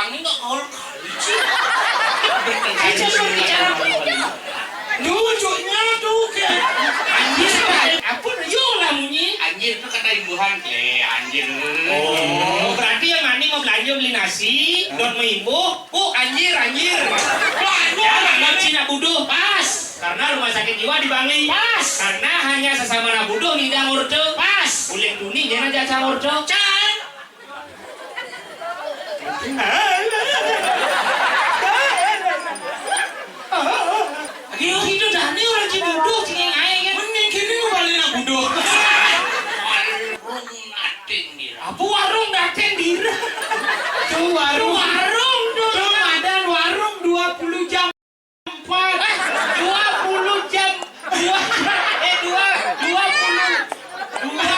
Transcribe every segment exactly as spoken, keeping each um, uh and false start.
Ini nggak gaul kali sih. Aja dong bicara punya. Duduknya tuh kayak anjir, apa yo lah munyi? Anjir itu kata imbuhan. Eh, anjir. Oh, berarti yang mani mau belanja beli nasi, dot mau imbuh, oh, anjir, anjir. Wah, ya, nggak Cina bodoh. Pas. Karena rumah sakit jiwa di Bangli. Pas. Karena hanya sesama anak bodoh nih dia ngordo. Pas. Uling tuni dia aja ngordo. Can. Ayo, itu dah nih orang Cibodoh, cengeng aja kan. Mending kini nu balik nak bodoh. Warung dating dia. Apa warung dating dia? Tuh warung. Warung tuh. Tuh ada warung dua puluh jam. Empat, dua puluh jam, dua, eh, dua, dua puluh, dua,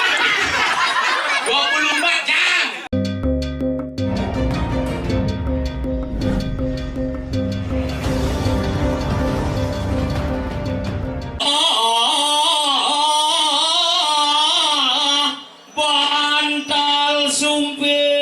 dua puluh empat jam. Oh, bantal sumping.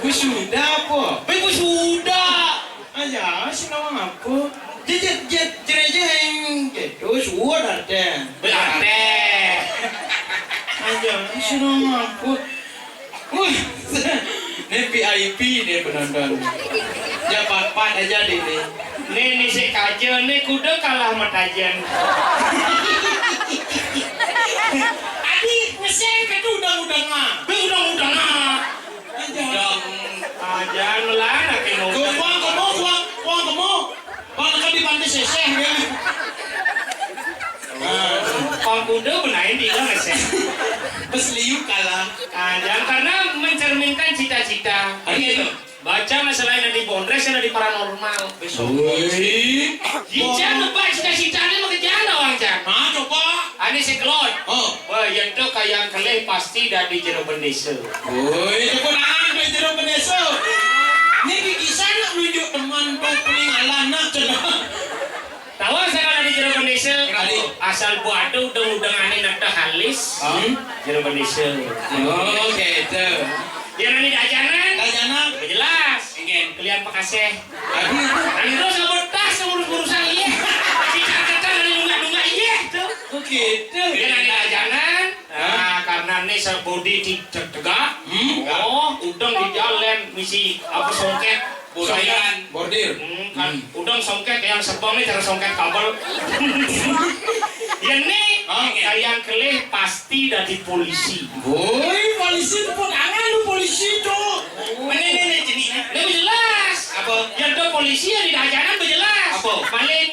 Wisuda apa? Wisuda. Aja, si nama apa? Jet, jet, jet, jerejeng. Gitu, suar ada. Ada. Aja, si nama apa? Wah, ini V I P deh penonton. Ya, pat-pat aja deh, nih. Nih, nih, si kajen, nih kuda kalah sama tajen. Adi, ngeseng ke tuh udang-udang, ah. Be udang-udang, ah. Aja. Udang. Aja, ngelarang, kayak mau. Kuang, kuang, kuang, kuang, kuang, kuang. Bang, kan Seseh dia. Pang kuda benain di ilang seseh. Bes liu kalah. Ah, jangan karena mencerminkan cita-cita. Aduh, gitu. Baca masalah yang di Bondres, yang di paranormal. Woi. Ica nebak cita-citanya mau ke jalan, Wang Jan. Ah, coba. Ani si Kelot. Oh. Wah, yang tu kayak kelih pasti dari jero bendesa. Woi, itu pun ada jero bendesa. Ini kikisan nak nunjuk teman tu paling alah nak cenah. Tahu asal ada jero bendesa? Kenapa? Asal buat tu udang-udang ane nak halus. Hmm? Jero bendesa. Oh, gitu. Yang ane dajanan? Dajanan? Jelas. Ingin. Kelian pakaseh. Aduh. Ane terus ngabot tas ngurus-ngurusan iye. Di catatan ane nunggak-nunggak iye tu. Oh, gitu. Yang ane dajanan? Nah, karena ini sebodi di tegak. Hmm? Oh, udang di jalan misi apa songket. Bordiran. Bordir. Hmm, kan udang songket yang sebang ni cara songket kabel. Ya ni, yang kelih pasti dari polisi. Woi, polisi tepuk tangan lu polisi tu. Mana ni ni jenis ni? Ni jelas. Apa? Yang tu polisi yang di dajanan jelas. Apa? Maling.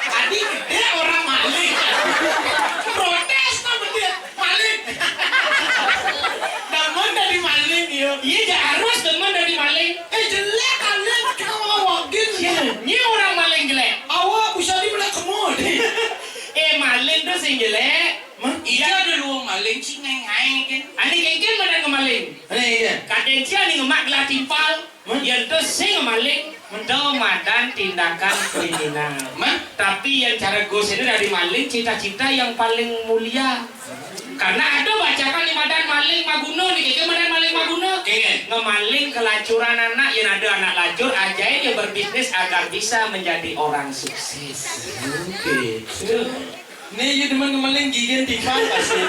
Tadi gede orang maling. Protes tak betul. Maling. Demen dari maling, yo. Iya, ja harus demen dari maling. Eh, jelek maling, cuma wagin. Ya, ini orang maling jelek. Awak bisa dibilang kemud. Eh, maling tu sing jelek. Mah? Iya, ada luang maling sih ngai-ngai kan. Ani kengken mana ke maling? Ani iya. Kaden cia ni ngemak gelah timpal. Yen to sing maling, to madan tindakan kriminal. Tapi yen cara Gus ini dari maling cita-cita yang paling mulia. Karena ada bacakan di madan maling maguno nih, kira madan maling maguno. Ngemaling kelacuran anak, yen ada anak lacur, ajain dia berbisnis agar bisa menjadi orang sukses. Oke. Nih, you demen ngemaling gigin timpal pasti.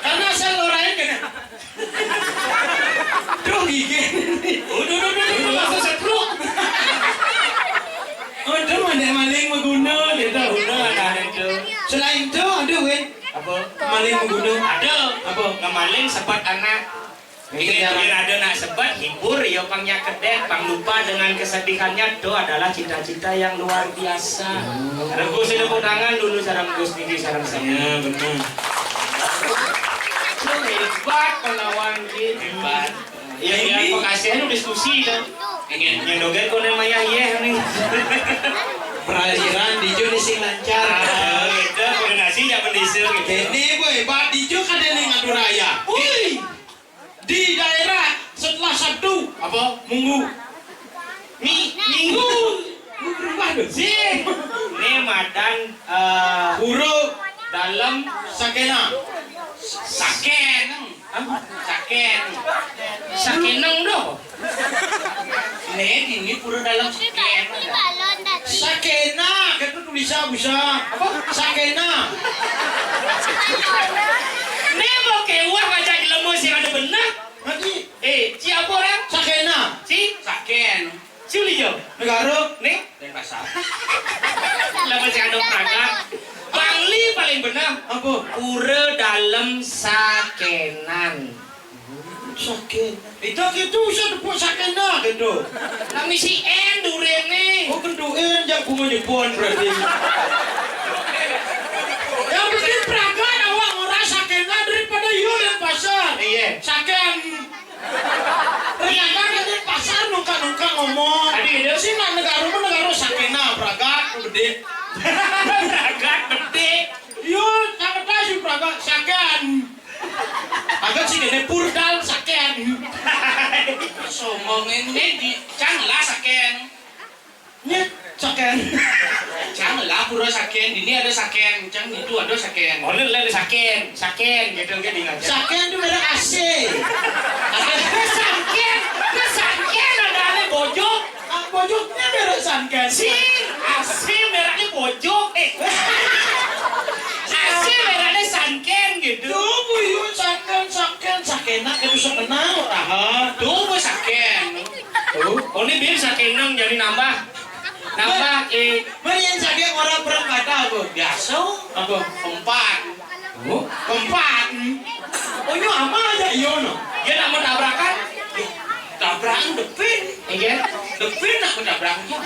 Karena asal orang kena. Duh, gigi. Udah, udah, udah, udah, langsung setruk. Udah, mana maling maguno, gitu. Udah, ada itu. Selain itu, aduh, weh. Apa? Maling maguno. Ada. Apa? Ngemaling sebat anak. Ini biar ada nak sebat, hibur, ya, pang nyakedet, pang lupa dengan kesedihannya, itu adalah cita-cita yang luar biasa. Renggus tepuk tangan dulu, sarang Gus niki, sarang saya. Ya, benar. Hebat pahlawan ki. Hebat. Ya, ini pekasih anu diskusi to. Yang dogen kono maya yeh nih. Perairan di Juni sing lancar. Ah, gitu, koordinasi ya bendesa gitu. Ini boy, Pak Dijo kada nih ngadu raya. Wih. Di daerah setelah Sabtu. Apa? Minggu. Mi, minggu. Lu berubah tuh. Sih. Ini madan, eh, Pura dalam sakena. Saken. Hah? Saken. Sakeneng doh. Nih, ini pura dalam saken. Sakena, gitu tulisan bisa. Apa? Sakena. Nih mau kewah baca jelema sing ada benar. Nanti. Eh, ci apa orang? Sakena. Ci? Saken. Ci uli yo. Negara. Nih. Denpasar. Lah masih ada perangkat. Bangli paling benar. Apa? Pura dalam sakenan. Saken. Itu gitu usah tepuk sakena gitu. Nang misi en durene. Oh, kentuin jak bunga Jepun berarti. Yang penting pragat awak ngora sakena daripada yo Denpasar. Iya. Saken. Ternyata di pasar nungka-nungka ngomong. Tadi gitu. Sing nak negara mah negara sakena pragat gede. Pragat gede. Yo, tak ada si pragat saken. Agak sih gede purdal saken. Sombong ini di cang lah saken. Nya, saken. Cang lah pura saken, ini ada saken, cang itu ada saken. Oh, ini ada saken, saken gitu kan ingat. Saken itu merek A C. Ada saken, itu saken ada ane bojok. Ah, bojoknya merek saken. Si A C mereknya bojok. Eh. A C mereknya saken gitu. Tuh, buyut saken, saken, sakenak itu sekenal. Ah, tuh, saken. Tuh. Oh, ini biar sakenang jadi nambah. Nambah, eh. Mari yang sakit orang perang kata apa? Biasa. Apa? Empat. Oh? Empat. Oh, ini apa aja? Iya, no. Dia nak mau tabrakan? Tabrak. Tabrakan depan. Iya. Depan nak tabrakan.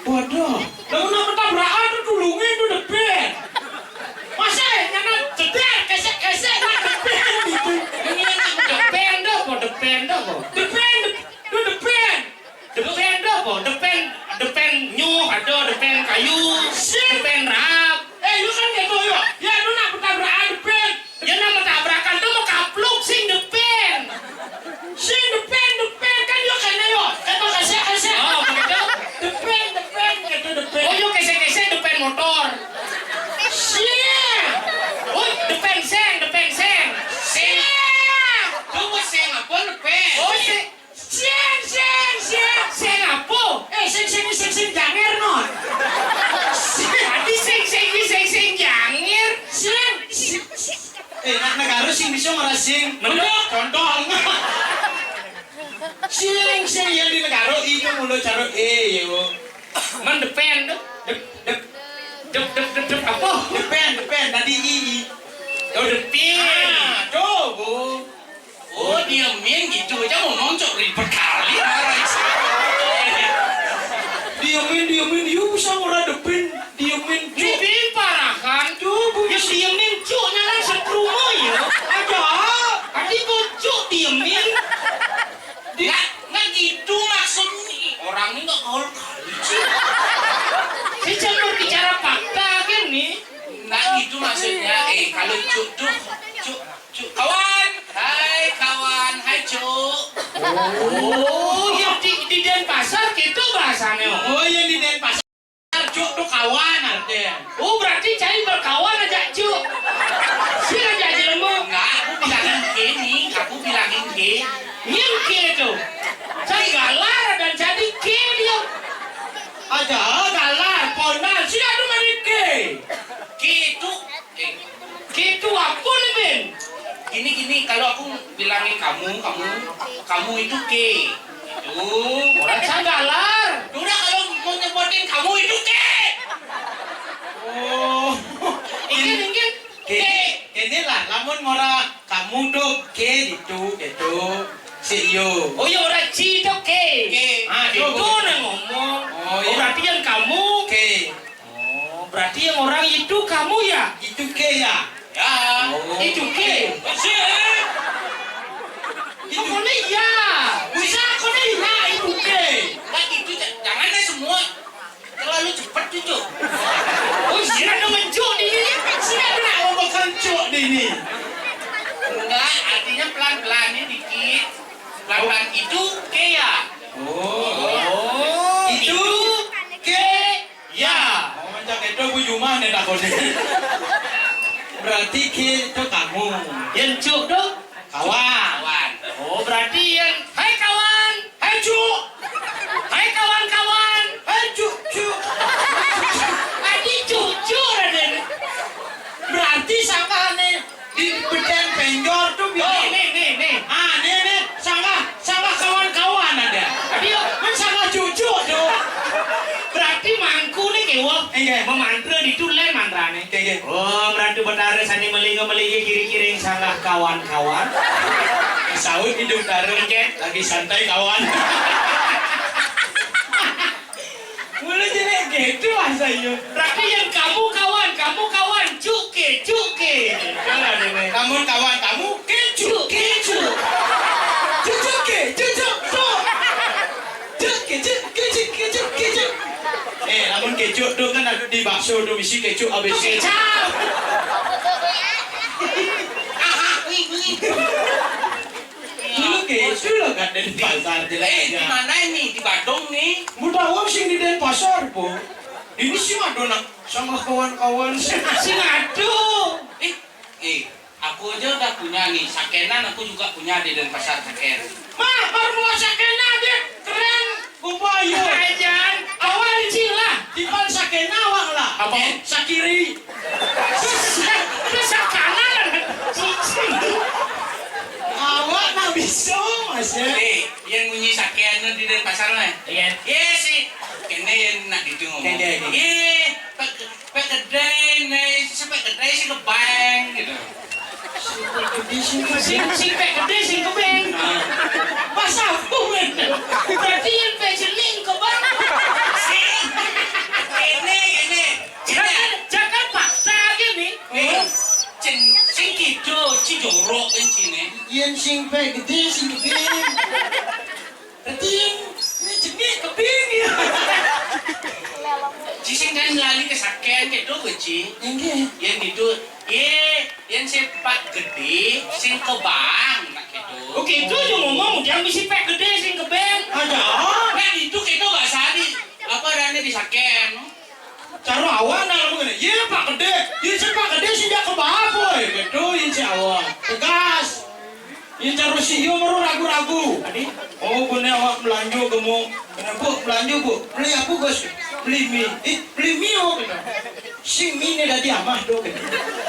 Waduh. Lah nak tabrakan tuh tulungin tuh depan. Masa nyana jedar kesek-kesek nak depan gitu. Ini nak depan dah kok, depan dah kok. Depan, tuh depan. Depan dah kok, depan, depan nyuh ada, depan kayu, depan rap. Eh, lu kan gitu yo. Ya lu nak tabrakan depan. Ya nama tabrakan tuh mau kapluk sing depan. Sing depan, depan kan yo kena yo. Kata kasih kasih. Oh, begitu. Depan, depan, gitu depan. Oh, yo kesek-kesek depan motor. Sing. Oh, depan seng, depan seng. Seng. Seng. Tunggu seng apa depan? Oh, seng. Sing, sing, sing. Sing apa? Eh, sing, sing, sing, sing janger, non. Tadi sing, sing, sing, sing, sing janger. Sing, sing, sing. Eh, nak negara sing bisa ngerasing. Mendok. Contoh. Sing, sing yang di negara itu mulut cara eh yo. Man depan tuh. Dep, dep, dep, dep, dep, apa? Depan, depan. Tadi i, i. Oh, depan. Ah, tuh, Bu. Oh, diemin gitu aja ngomong, Cok, ribet kali. Diemin, diemin, dia bisa ngeradepin, diemin, Cok. Diemin parahan. Tuh, Bu. Ya, diemin, Cok, nyala setrumo ya. Ada. Tadi kok, Cok, diemin. Di- Nggak, nggak gitu maksudnya. Orang ini nggak gaul kali, Cok. Saya cuma berbicara fakta kan nih. Nggak gitu maksudnya. Eh, kalau Cuk tuh, Cuk, Cuk, kawan. Hai, kawan. Hai, Cuk. Oh, yang di, di Denpasar gitu bahasanya. Oh, yang di Denpasar, Cuk tuh kawan artinya. Oh, berarti cari berkawan aja, Cuk. Sih aja aja lemu. Enggak, aku bilangin gini, aku bilangin gini. Nyingkir tuh. Cari galar dan jadi ke dia. Aja galar, ponal, sudah tuh mari ke. Ke itu, eh, Gitu apa nih, Ben? Gini, gini, kalau aku bilangin kamu, kamu, kamu itu ke. Itu. Orang sanggalar. Udah, kalau mau nyebutin kamu itu ke. Oh. Ingin, ingin. Ke. Ke. Ini lah, lamun ngora kamu tuh ke gitu, gitu. Si yo. Oh ya, orang ci itu ke. Ke. Ah, itu nang ngomong. Oh, iya. Oh, berarti yang kamu. Ke. Oh, berarti yang orang itu kamu ya? Itu ke ya? Ya. Oh. Itu ke? Sih. Itu. Pokoknya iya. Bisa, pokoknya iya, itu ke. Nggak gitu, ja-, jangan deh semua. Terlalu cepat tuh, Cuk. Oh, sih ada mencuk di ini. Sih ada nak ngomong kencuk di ini. Enggak, artinya pelan-pelan ini dikit. Pelan-pelan itu ke ya? Oh. Oh, itu ke ya. Oh, cak itu Bu Jumah nih takutnya. Berarti ke itu kamu. Yang cuk tuh? Kawan. Kawan. Oh, berarti yang, "Hai kawan, hai cuk. Hai kawan-kawan, hai cuk, cuk." Tadi cucu, Raden. Berarti sama nih. Di beden penjor tuh. Oh, bilang. Nih, nih, nih. Ah, nih, nih. Salah, salah kawan-kawan ada. Dia kan salah cucu tuh. Berarti mangku nih, kewo. Iya. Memantra di tulen mantrane. Iya, iya. Oh, meratu betara sani melinga melinga kiri-kiri salah kawan-kawan. Saut hidup dara. Iya. Lagi santai kawan. Mulai jelek gitu lah saya. Tapi yang kamu kawan, kamu kawan, cuke, cuke. Kamu kawan, kamu kecu, kecu. Cucuke, cucu, cuk. Cuk, kecu, kecu, kecu, kecu. Eh, namun kecu tuh kan ada di bakso tuh, misi kecu A B C. Kecap. Aha, wih, wih. Dulu gitu loh kan dari pasar jelek. Eh, di mana ini? Di Badung nih. Mudah wong sing di Denpasar, Bu. Ini sih Madonna sama kawan-kawan. Sing aduh. Eh, eh, aku aja udah punya nih. Sakenan aku juga punya di Denpasar saken. Mah, baru mau sakenan dia. Keren. Bubayu. Ajan. Awal cilah. Tiban sakena awak lah. Apa? Eh, sakiri. Terus, terus sakanan. Awak nak bisa, Mas, ya? Eh, yang bunyi sakean tu di Denpasar, Mas? Iya. Iya, sih. Kena yang nak gitu ngomong. Kena, kena. Iya, pak, pak kedai, nih, sampai kedai sih kebang gitu. Sing, sing pek gede, sing kebeng. Ah. Wah, Sapu men. Berarti yang pejeling ke bang. Sing. Kene, kene. Jangan, jangan paksa aja nih. Eh, cen, sing kido, ci jorok kan cine. Yen sing pe gede, sing kebing. Berarti yang ini jenis kebing ya. Ci sing kan lali kesakian gitu, Ci. Enggak. Yang gitu, ye, yang sepak gede, sing kebang, tak gitu. Oke, itu yang ngomong, yang bisi pek gede, sing kebeng. Ada. Nah, itu kita bahasa di, apa, adanya di sakian. Cara awak nak ngomong gini, ye, Pak Gede, ye, si Pak Gede sing jak kebang, boy. Gitu, ye, si awak. Tegas. Ye, cara si yo baru ragu-ragu. Tadi? Oh, gune awak belanja kamu. Kenapa belanja, Bu? Beli apa, Gus? Beli mie. Eh, beli mio, gitu. Sing mie ni dah diamah tu, gitu.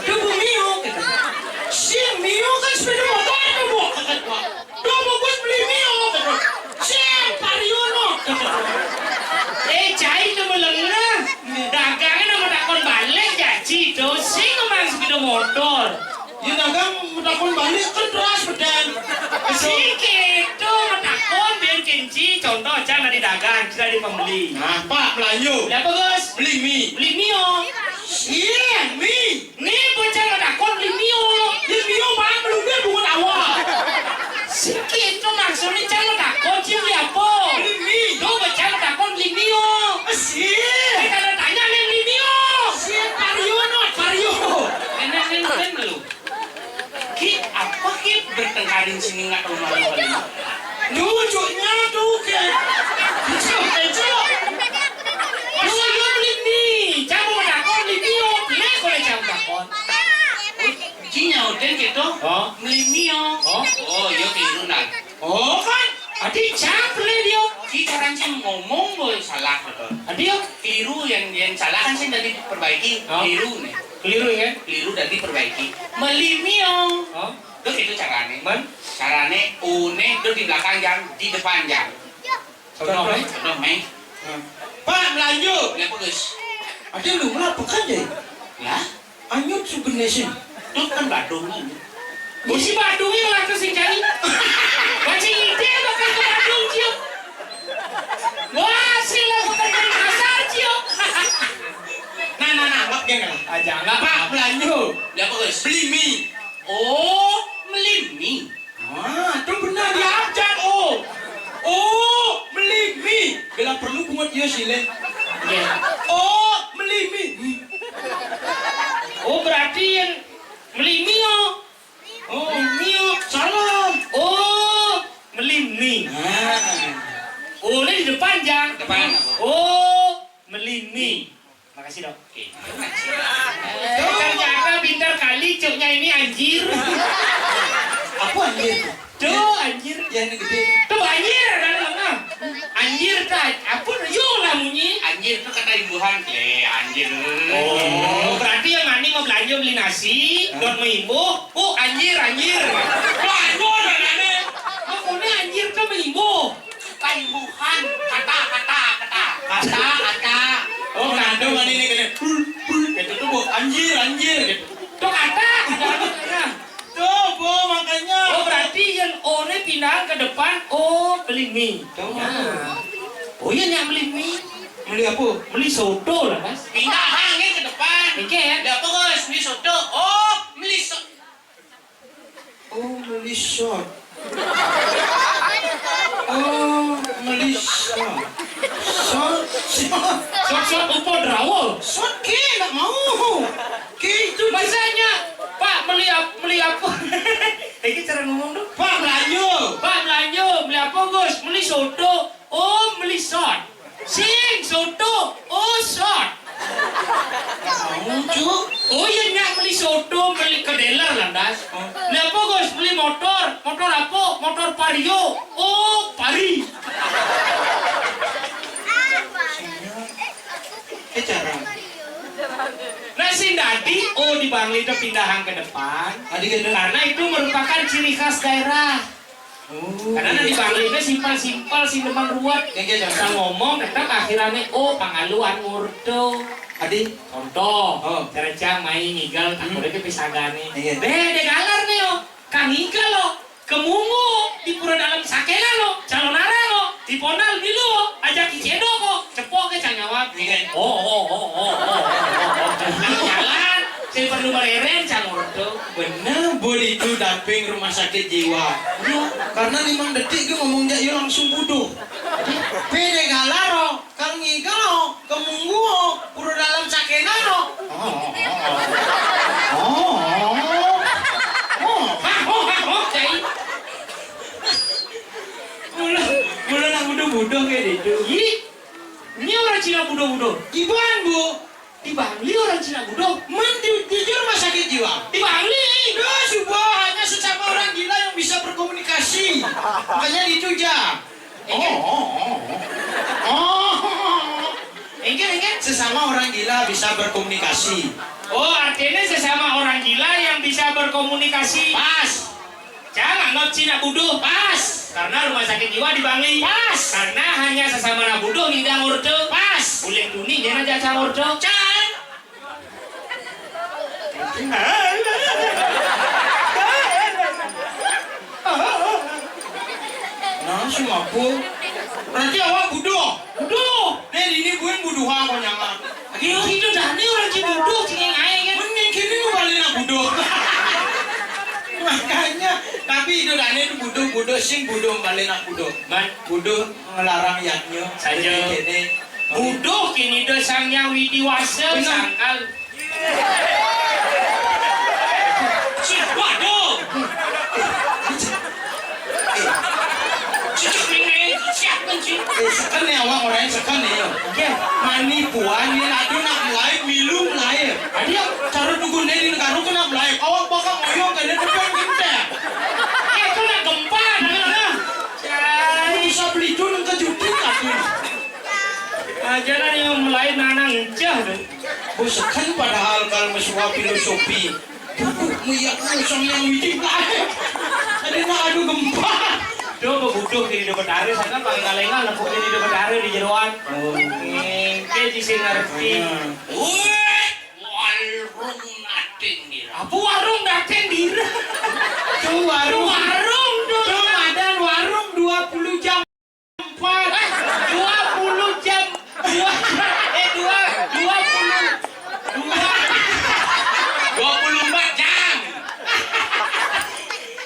Tu, Bu, mio, gitu. Sing mio kan sepeda motor tu, Bu. Kata, Bu. Tuh, bagus beli mio, gitu. Sing, Pariono, gitu. Eh, cai tu melengah. Dagangnya nama takon balik, jaji tu. Sing kemang sepeda motor. Ya, dagang takon balik, kan teras, bedan. Sing, gitu, takon, biar kenci. Contoh, cang dari dagang, kita di pembeli. Nah, Pak, belanja. Beli apa, Gus? Beli mie. Beli mio. Iya, mie. Ni bocah ngetakon beli mio. Ya mio mah belum dia bungut awal. Siki itu maksudnya cang ngetakon cing beli apa? Beli mie. Tuh bocah ngetakon beli mio. Sih. Kita ada tanya nih beli mio. Sih, Pariono, Pario. Enak nih, kan lu. Ki, apa ki bertengkarin sini nggak tahu malu-malu? Cucunya tuh, Ki. Cucu, cucu. Lu, lu beli mie. Kamu menakon beli mie. Beli boleh kamu takon. Ki nyautin gitu. Oh. Beli mie. Oh. Oh, iya, keliru, nah. Oh, kan? Adi siapa dia? Ki, orang sih ngomong, boy, salah, betul. Adi, ya? Keliru yang, yang salah kan sih tadi perbaiki. Oh. Keliru, nih. Keliru, ya? Keliru dan diperbaiki. Melimio. Oh. Tuh gitu carane. Man? Carane une tuh di belakang jang, di depan jang. Contoh, eh? Contoh, meh. Nah. Pak, melanjut. Beli apa, Gus? Ada lu melapuk kan, deh? Ya? Anyut sugenesin. Tuh kan Badung kan. Bisi Badung yang laku sing cari. Bacing ide bakal ke Badung, Cio. Wah, sila bukan dari pasar, Cio. Nah, nah, nah, mak dia kan. Aja, nggak Pak, apa-apa. Melanjut. Beli apa, Gus? Beli mie. Oh, beli mie. Wah, itu benar diabjad, oh. Oh, beli mie. Bila perlu bungut dia sile. Iya. Oh, beli mie. Oh, berarti yang beli mie, oh. Oh, mie, oh. Salah. Oh, beli mie. Nah. Oh, ini di depan, Jang. Depan. Oh, beli mie. Makasih, Dok. Oke. Ternyata pintar kali cuknya ini, anjir. Apa anjir? Tuh, anjir. Ya, ini gede. Tuh, anjir, kan, mana? Anjir, tak. Apa, yo lah munyi. Anjir tuh kata imbuhan. Le, anjir. Oh, berarti yang mani mau belanja beli nasi, hah? Don mau imbuh, oh, anjir, anjir. Wah, anjir, aneh. Makanya anjir tuh mau imbuh. Paimbuhan, kata, kata, kata. Kata, kata. Oh, kandung kan ini gini. Bul, bul. Gitu tuh, Bu. Anjir, anjir. Gitu. Tuh kata, kata, kata. Tuh, Bu, makanya. Oh, berarti yang O ini pindahan ke depan. Oh, beli mie. Tuh. Ya. Oh, iya, nyak beli mie. Beli apa? Beli soto lah, Mas. Pindahan ke depan. Oke, ya. Beli apa, Gus? Beli soto. Oh, beli soto. Oh, beli shot. Oh, beli shot. Shot, shot. Shot, shot, upo drawo. Shot ke, nggak mau. Ke itu. Masanya, Pak, beli ap-, beli apa? Ini cara ngomong dong. Pak, belanja. Pak, belanja. Beli apa, Gus? Beli soto. Oh, beli shot. Sing, soto. Oh, shot. Mau, Cuk. Oh, iya, nyak beli soto, beli ke dealer, lantas. Oh. Beli apa, Gus? Beli motor. Motor apa? Motor Vario. Oh, Pari. Eh, jarang. Nah, sing dadi, oh, di Bangli itu pindahan ke depan. Tadi gitu. Karena itu merupakan ciri khas daerah. Oh. Karena di Bangli itu simpel-simpel, sing demen ruwet. Ya, ya, ya. Bisa ngomong, tetap akhirannya, oh, pangaluan ngurdo. Adi? Contoh, oh, cara cang main ngigal, hmm, takutnya ke pisagane. Iya. Deh, deh, galar nih, oh. Kang ngigal, oh. Kemunggu di pura dalem sakéna lo, calonarang lo, di pondal milu, ajak cicéndo ko, cepoké cang nyawab. Iya. Oh, oh, oh, oh, oh, oh, oh, oh. Jalan, sing perlu mereren, cang orto. Bener, Bu, itu daping rumah sakit jiwa. Iya, karena limang detik dia ngomong jak, iya langsung buduh. Pédé galaro. Kang Nyiga lo, kemunggu lo, pura dalem sakéna lo. Oh, oh, oh. Oh, oh. Hah, oh, hah, oh, cai. Mula, mula nak buduh-buduh kayak gitu. Ih, ini orang Cina buduh-buduh. Iban, Bu. Di Bangli orang Cina buduh. Men di, di rumah sakit jiwa. Di Bangli. Duh, subuh hanya sesama orang gila yang bisa berkomunikasi. Makanya itu, Ja. Engké. Oh, oh, oh, oh. Oh. Engké, engké. Sesama orang gila bisa berkomunikasi. Oh, artinya sesama orang gila yang bisa berkomunikasi. Pas. Jangan anggap Cina buduh. Pas. Karena rumah sakit jiwa di Bangli. Pas. Karena hanya sesama anak buduh ngidang orto. Pas. Uling tuni nyana jasa orto. Cang. Nah, si mabuk. Berarti awak buduh. Buduh. Deh, ini buin buduh aku nyangan. Ayo, itu dah ni orang Cibuduh, sing ngaé kan. Mending kini nu balik nak buduh. Makanya, tapi itu dah ni itu buduh, buduh, sing buduh balik nak buduh. Man. Buduh ngelarang yadnya. Saja. Jadi kini. Buduh kini do Sang Hyang Widi Wasa, benar. Sangkal. Sing, waduh. Cicak ning, siap kan, Cing? Eh, seken ya, awak orang seken ya. Oke. Mani puan, ini aduh nak mulai, milu mulai. Adi yang cara dukun dia di negara tu nak mulai. Awak bakal ngoyong ke dia depan genteng. Eh, itu nak gempa, dah, dah. Cai. Bisa beli tu nang kejutan, aduh. Aja lah yang mulai nanang encah tu. Bos kan padahal kalau mesuap filosofi. Buku muyak musang yang widi lahir. Ada nak adu gempa. Do bebutuh di hidup betara, sana paling kalengan lepuk di hidup betara di jeroan. Oh. Engké sing ngerti. Wéh, warung dateng dira. Apa warung dateng dira? Tuh warung. Warung tuh. Tuh madan warung dua puluh jam. Empat, dua puluh jam, dua, eh, dua, dua puluh, dua, dua puluh empat jam.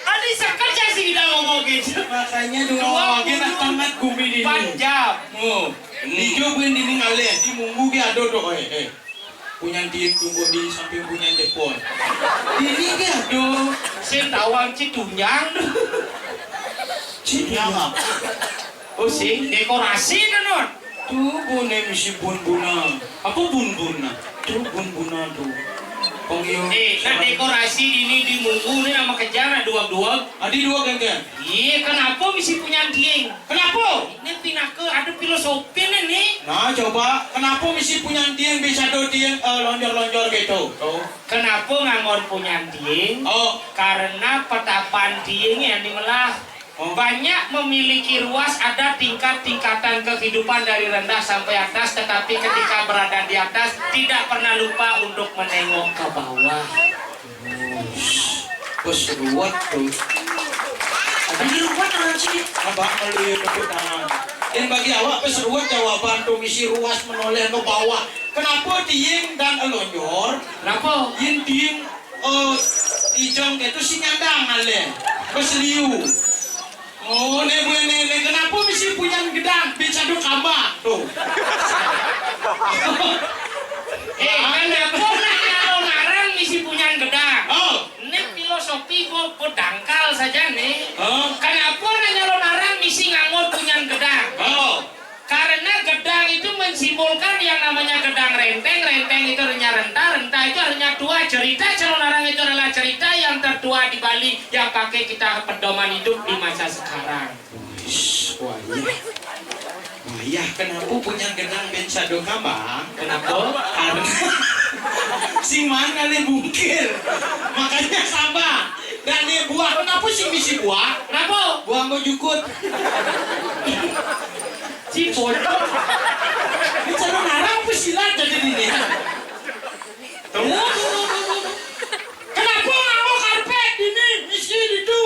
Adi sekerja sih kita ngomong gitu. Makanya dua puluh empat jam. Dua puluh empat jam. Oh, dijobin dini ngalih, di munggu ge ada tuh, eh, eh. Punyan diin tunggu di samping punyan jepun. Ini ge aduh. Sing tawang citunjang. Citunjang apa? Oh, sing dekorasi, Nun. Tuh, bune misi bun-buna. Apa bun-buna? Tuh, bun-buna tuh. Panggil. Eh, nah, dekorasi ini di munggu ini sama kejar, nah, dua-dua. Adi dua genggen. Iya, kenapa misi punyan diin? Kenapa? Ini pinaka ada filosofi nih. Nah, coba, kenapa misi punyan diin bisa do diin, eh, lonjor-lonjor gitu? Tuh. Kenapa nganggon punyan diin? Oh. Karena petapan diin yang dimelah. Oh. Banyak memiliki ruas, ada tingkat-tingkatan kehidupan dari rendah sampai atas, tetapi ketika berada di atas tidak pernah lupa untuk menengok ke bawah. Bos ruwet tuh. Tapi ruwet orang sini. Abang malu ya tepuk tangan. Dan bagi awak bos ruwet jawaban tuh misi ruas menoleh ke bawah. Kenapa diin dan elonjor? Kenapa? Yin diin, eh, ijong itu si nyandang ale. Bos liu. Oh, ne buah ne, ne. Kenapa misi punyan gedang? Bisa do kamba tuh. Eh, kan dapur nak nyalon arang misi punyan gedang. Oh. Ini filosofi bo, bo dangkal saja nih. Oh. Kenapa nak nyalon arang misi nganggo punyan gedang? Oh. Karena gedang itu mensimbolkan yang namanya gedang renteng, renteng itu artinya renta, renta itu artinya tua. Cerita calon arang itu adalah cerita yang tertua di Bali yang pakai kita pedoman hidup di masa sekarang. Wis, wayah. Wayah, kenapa punyan gedang ben sado kambang? Kenapa? Karena sing mangan le bungkil. Makanya sambang. Dan dia buah, kenapa sing misi buah? Kenapa? Buah mau jukut. Si bodoh. Ini cara narang apa silat jadi ini? Tuh. Kenapa nganggo karpet ini? Misi itu.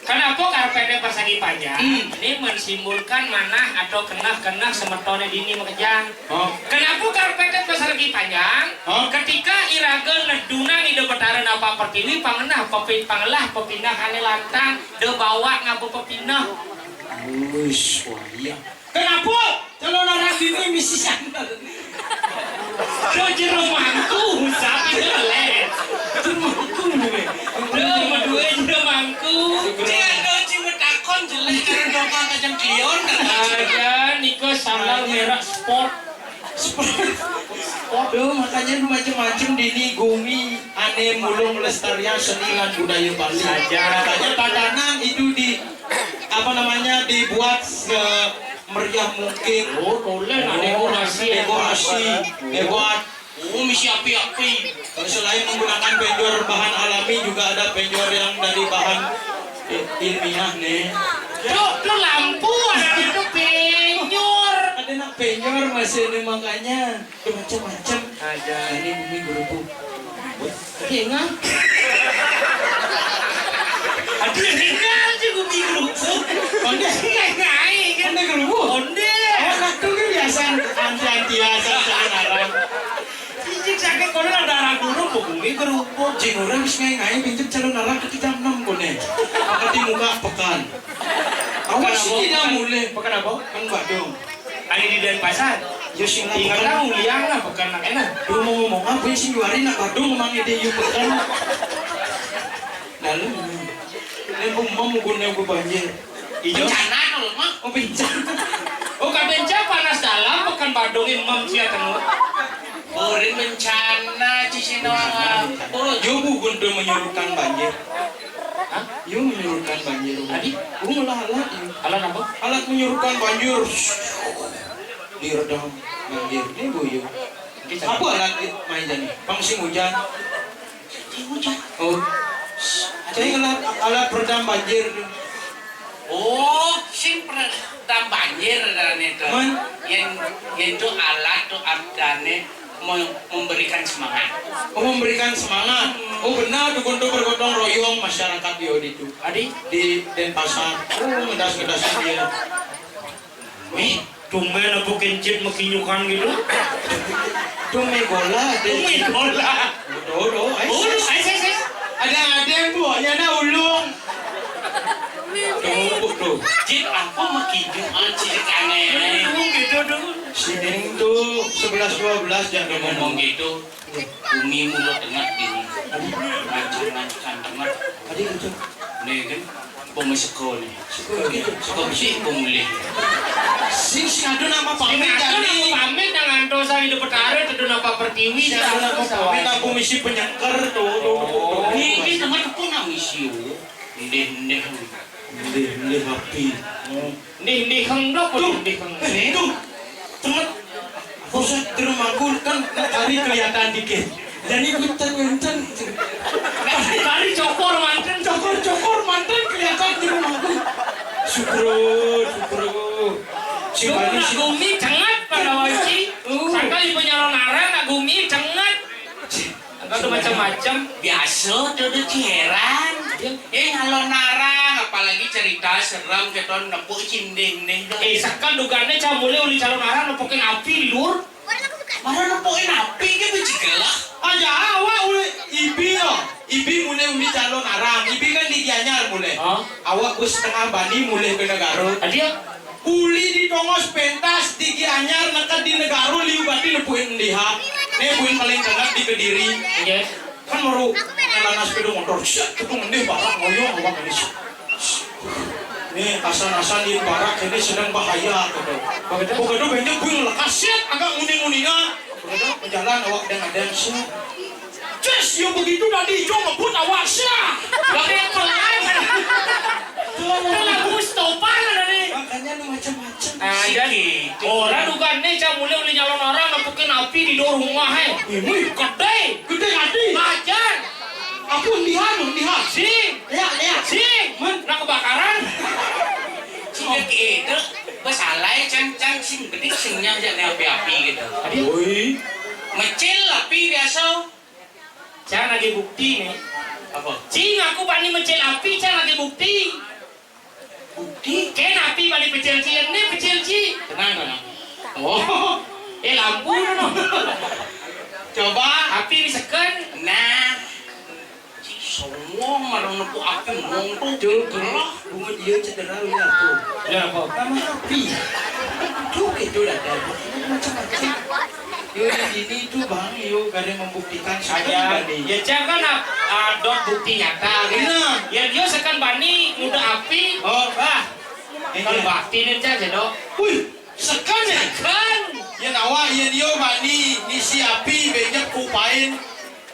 Kenapa karpetnya persegi panjang? Hmm. Ini mensimbolkan manah atau keneh-keneh semetoné dini makejang. Oh. Kenapa karpetnya persegi panjang? Oh. Ketika iraga nedunang Ida Betara napa pertiwi, pangenah pepi-, pangelah pepineh ané lantang, da bawa ngaba pepineh. Wis, wah iya. Kenapa? Kalau orang dini misi sandal. Duh, jero mangku, sapi jelek. Jero mangku, duwe. Duh, madué jero mangku. Cing ada cing matakon jelek, cara dongkang kacang klion, kan? Ada, nika sandal merek sport. Sport. Sport. Duh, makanya macam-macam dini gumi ané mulung lestarian seni lan budaya Bali. Saja. Makanya tatanan itu di, apa namanya, dibuat semeriah mungkin. Oh, toleh, nah, dekorasi, dekorasi hebat. Oh, misi api-api. Selain menggunakan penjor bahan alami, juga ada penjor yang dari bahan i-, ilmiah nih. Tuh, tuh lampu ada itu penjor. Ada nak penjor masih ini makanya. Macam-macam. Aja. Ini bumi berhubung. Hingal. Aduh, hingal aja bumi berhubung. Onde. Hingal naik kan. Onde berhubung. Onde. Anak tuh kan biasa anti-anti asal-asalan orang. Cicing sakit kono ada orang dulu bumi berhubung. Cing orang wis ngai-ngai pinjem calon arah ke jam enam kono. Maka di muka pekan. Awas sih tidak mulai. Pekan apa? Kan Badung. Ane di Denpasar. Yo sing ingat lah muliang lah, bukan nak enak. Lu mau ngomong apa sih juari nak Badung mang ide yu pekan. Lalu, ini aku mau menggunakan aku banjir. Ijo. Bencana kalau mah. Oh, bencana. Oh, kabencana panas dalam, pekan Badung imam sia tengok. Orin bencana, cicing doang. Oh, yo bukan tuh menyuruhkan banjir. Hah? Yo menyuruhkan banjir. Adi? Gua malah alat yo. Alat apa? Alat menyuruhkan banjir. Diredam banjir. Ini bu yo. Apa alat di-, main jani? Pang sing hujan. Sing hujan. Oh. Jadi alat, alat peredam banjir. Oh, sing peredam banjir dan itu. Men? Yang, yang itu alat tuh abdane mem-, memberikan semangat. Oh, memberikan semangat. Oh, benar, dukun tuh bergotong royong masyarakat di Odi itu. Adi? Di Denpasar. Oh, ngedas-ngedas dia. Wih, tumben aku kencit mekinyukan gitu. Tumben bola deh. Tumben bola. Tuh, tuh, eh. Oh, lu, eh, eh, eh. Ada, ada yang buahnya na ulung. Tuh, tuh. Cit, apa mekinyukan cit aneh? Ulung gitu tuh. Siding tuh sebelas dua belas jangan ngomong gitu. Bumi mulut tengah dini. Mancang-mancang tengah. Tadi gitu. Nih kan, bumi seko nih. Seko gitu. Seko besi, bumi mulih. Sing sing ado nama pamit tadi. Pamit nang antosa hidup petara, tedu napa pertiwi. Sing ado nama pamit, aku misi penyengker tuh, tuh, tuh, tuh. Nih, ini tengah tepung nang misi, oh. Ndeh, ndeh. Ndeh, ndeh api. Oh. Ndih, ndih, heng, dok, tuh, ndih, heng. Eh, tuh. Cenget. Pusat di rumahku kan hari kelihatan dikit. Jadi punten-punten. Hari cokor manten. Cokor-cokor manten kelihatan di rumahku. Syukur, syukur. Si Bali si Gumi cenget pada wajib. Uh. Sangka ibu nyalon arang, nak Gumi cenget. Kan tuh macam-macam. Biasa tuh, tuh, heran. Iya. Eh, nyalon arang, apalagi cerita serem, kita nepuk cinding nih. Eh, saka dugane cah mulai uli calon arang nepukin api di luar. Mana nepukin api, ke becigelah. Aja awak uli ibi yo. Ibi mulai uli calon arang. Ibi kan di Gianyar mulai. Hah? Awak bus setengah bani mulai ke negara. Adia? Uli di tongos pentas di Gianyar, neked di negara liu bati nepuin endiha. Ne buin paling tengah di Kediri. Oke. Kan baru ngalana sepeda motor, set, ketung endih barak ngoyong awak ini. Nih, asan-asan di barak ini sedang bahaya gitu. Begitu? Begitu bentuk buin lekas, set, agak nguning-nguningan. Begitu, berjalan awak dan ada, set. Ces, yo begitu tadi, yo ngebut awak, set. Lagi pelan. Itu lagu stopan tadi. Makanya lu macam-macam. Ah, jadi orang dugaan nih, cah mulai uli nyalon arang, nepukin api di luar rumah, eh. Ini gede. Gede hati. Ajar. Aku lihat, lihat. Sing. Lihat, lihat. Sing. Men. Nah, kebakaran. Sing itu, besalai, cang, cang, sing, bedik, singnya aja nih api-api gitu. Woi. Mecil, api biasa. Saya lagi bukti nih. Apa? Cing, aku bani mecil api, cang lagi bukti. Bukti? Kén api bani pecil, Cing. Né pecil, Cing. Tenang, tenang. Oh, eh, lampu no. Coba. Api diseken. Nah. Cing, songong marang nepuk api ngong tuh. Tuh, tuh. Bunga dia cedera lihat tuh. Ya, apa? Nama api. Tuh, gitu lah, dah. Macam-macam. Yo, ini tuh, Bang, yo, gak ada yang membuktikan. Aja. Sudah, nih. Ya, jangan, ah, ah, dot bukti nyata, gitu. Benar. Ya, dia sekan bani, muda api. Oh. Ah, iya. Kalau bakti nih, Cak, ya, Dok. Wih, sekan ya? Sekan. Ya, nawa, ya, dia bani, ngisi api, banyak kupain.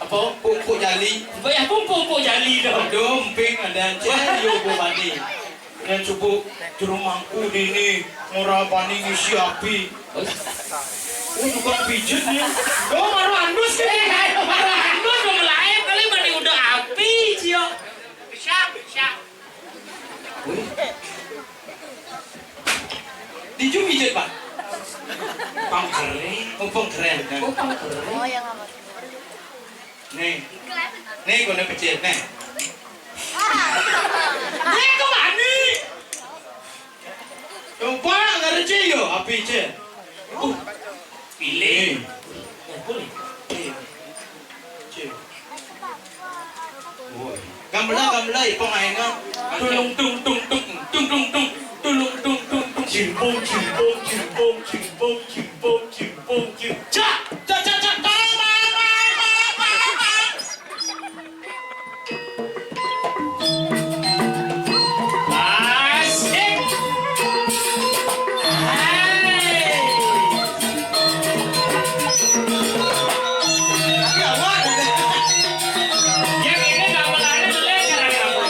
Apa? Pupuk jali. Apa ya, pupuk, pupuk jali, Dok? Aduh, emping ada, Cak, yo, bu bani. Dan cukup jero mangku dini ngora bani ngisi api. Oh, tukang pijet nih. Oh, baru andus kan? Eh, baru andus, belum lain kali bani udah api, Cio. Siap, siap. Wih. Diju pijet, Pak? Pangkering. Oh, pangkering. Oh, pangkering. Oh, yang apa? Nih. Nih, kono pecil, nih. Nih, kok bani? Coba ngerti yo, api, Cil. Uh, pilih. Nih. Ya, boleh. Nih. Cil. Woi. Gambela, gambela, ipong aéna. Tulung, tung, tung, tung, tung, tung, tung. Tulung, tung, tung, tung. Cimpung, cimpung, cimpung, cimpung, cimpung, cimpung, cimpung. Cak, cak, cak, cak. Tolong, tolong, tolong, tolong, tolong. Asik. Hai. Yang ini gamelannya boleh, caranya apa?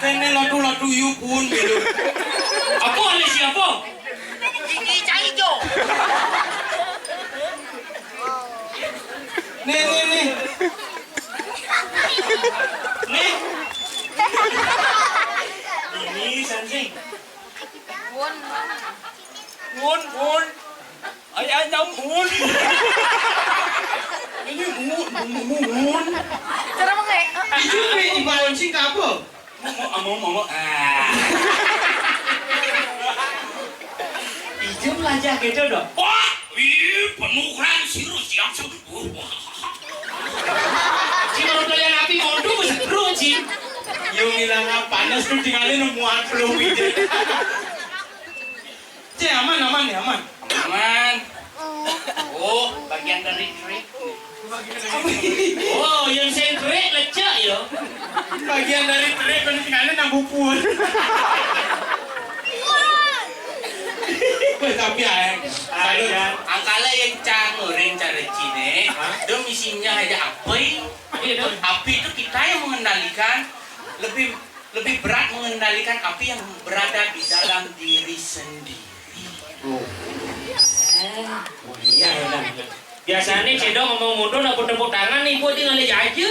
Néné latu-latu yu pun gitu. Apa, Alicia, apa? Gigi cai jo. Nih, nih, nih. Nih. Ini sansing. Mun, mun. Ai, ai, nyam, mun. Ini mun, mun, mun, mun. Cara pakai. Itu nih, di bawah sing apa? Mau, mau, mau, mau, mau. Ah. Ijo belajar gitu dong. Wah, ih, penuh kan sirus siap. Ci, baru pelayan api mondok, seru, Ci. Yo, ngilang apa? Panas tuh tinggalin muat lu, gitu. Ci, aman, aman, ya, aman. Aman. Oh, bagian dari trik. Oh, yang saya trik lecek ya. Bagian dari trik, kan tinggalin nang bubur. Weh, tapi ae. Ae, ya. Angkala yang cang orang cara Cina, hah? Dong isinya aja api. Iya, dong. Api itu kita yang mengendalikan, lebih, lebih berat mengendalikan api yang berada di dalam diri sendiri. Oh. Oh, iya, iya. Biasanya cedok ngomong mundur, aku tepuk tangan nih, gua tinggal aja.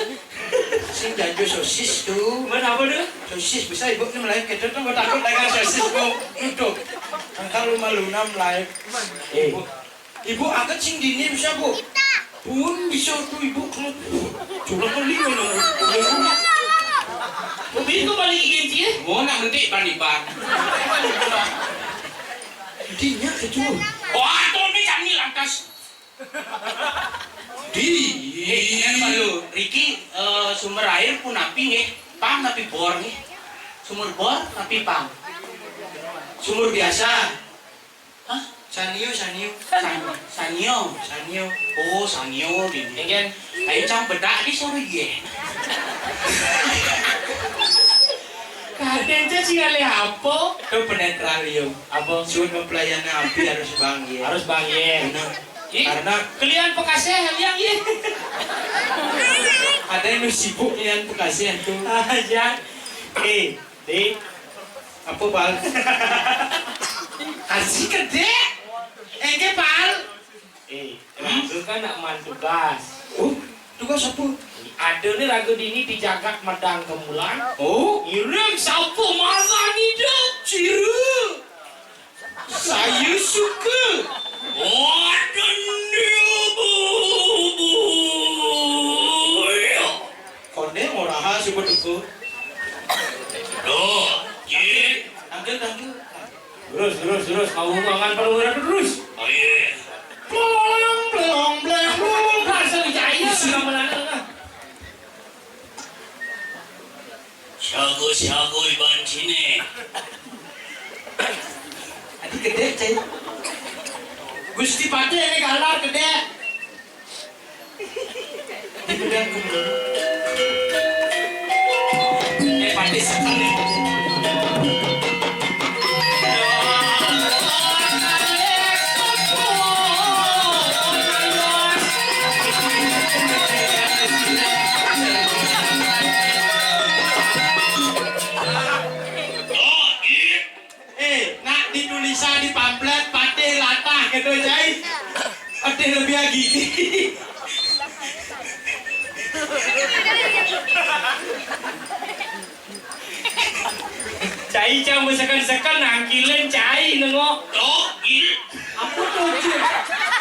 Sing jajo sosis tuh. Mana apa tuh? Sosis bisa ibu ini melahirkan itu tuh, gua takut dengan sosis, Bu. Tutup. Angkal lu malu nam live. Eh. Ibu, ibu angkat sing dini bisa, Bu. Pun bisa tuh ibu kalau curang kali kalau. Lebih itu paling ingin sih. Mau nak nanti ban iban. Intinya itu. Wah, tuh ini kami lantas. Di. Eh, ini apa lu? Riki, eh, sumber air pun api nggih. Pang tapi bor nggih. Sumur bor tapi pang. Sumur biasa. Hah? Sanio, Sanio. San-, Sanio. Sanio. Oh, Sanio ini. Ingin. Ayo cang bedak di sore ye. Kadang cang sih kali apa? Itu penetralium. Apa? Sudah pelayanan api harus bangkit. Harus bangkit. Benar. Ih, karena kalian pekasih yang ye. Ada yang sibuk kalian pekasih tuh. Aja. Eh, Dik. Apa, Pal? Kasih ke Dek. Engke, Pal. Eh, hmm? Raga kan nak man tugas. Oh, tugas apa? Ada nih raga dini di jagat Medang Kemulan. Oh? Ngiring sapa margani dak cira. Saya suka. Wadan dia bu, bu, bu. Konde ora ha sebut iku. Loh, Jin. Tangkil, tangkil. Terus, terus, terus. Mau mangan perlu terus. Oh iya. Plong, plong, plong, plong. Bahasa Wijaya sudah menang. Siaga-siaga iban Cine. Adi gedé, Cai. Gusti Patih ini galar gedé. Di Medan Gubernur. Eh, Patih sekali. Eh, nak ditulis di pamflet, Patih latah gitu, Cai. Patih lebih lagi. Cai cang besekan-sekan nangkilin cai nengok. Oh, iya. Apa tuh, Cai?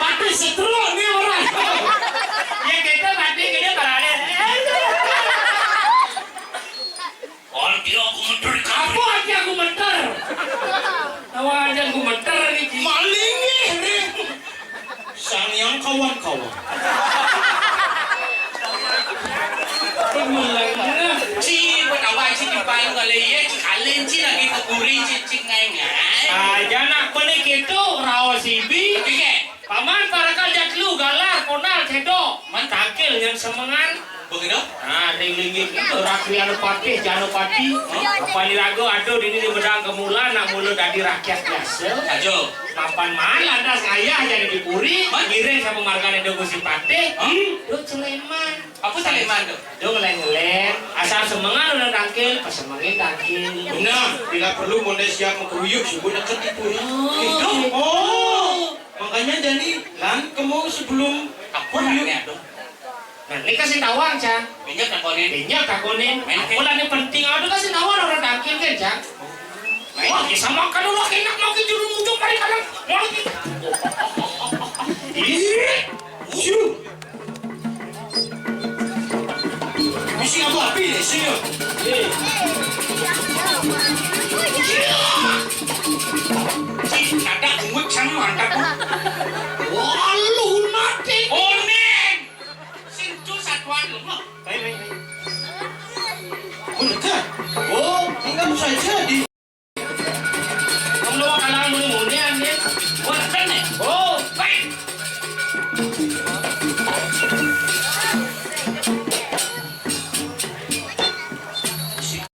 Patih setruk nih orang. Ya, kita patih, kita parade. Arti aku meter. Apa arti aku meter? Tawa aja aku meter nih, Cai. Maling nih, nih. Sang yang kawan-kawan. Ci, buat awak ci di paling kali ya, ci kalian ci lagi teguri ci, ci ngai-ngai. Aja nak pene gitu, raos ibi. Oke. Paman parakal jatlu galar konal cedo. Man tangkil yang semengan. Begitu? Nah, ring linggih itu, Rakriana Patih, Janapati. Hah? Apa ni raga ada dini di Medang Kemula, nak mula dadi rakyat biasa. Aja. Mapan main lantas ngayah jadi di puri, Hah? Ngiring sama margane Dong Gusti Patih. Hah? Dong Sleman. Apa Sleman tu? Dong ngeleng-ngeleng, asal semengan orang tangkil, pesemengan tangkil. Benar, bila perlu mun siap mengkeruyuk, subuh deket di puri. Gitu? Oh. Makanya jadi lan kemu sebelum apa keruyuk. Nah, ini kasih tawang, Cang. Banyak takonin. Banyak takonin. Main. Aku lah ini penting, ada kasih tawang orang tangkil kan, Cang. Main. Wah, ya sama kan Allah enak mau ke juru ujung paling kanan. Mau ke. Ih, siu. Misi apa api ni, siu? Eh. Gila. Si ada kuat sama mantap. Walu mati. Oning. Sintu satuan lemah. Baik, baik, baik. Bener kan? Oh, tinggal saya jadi.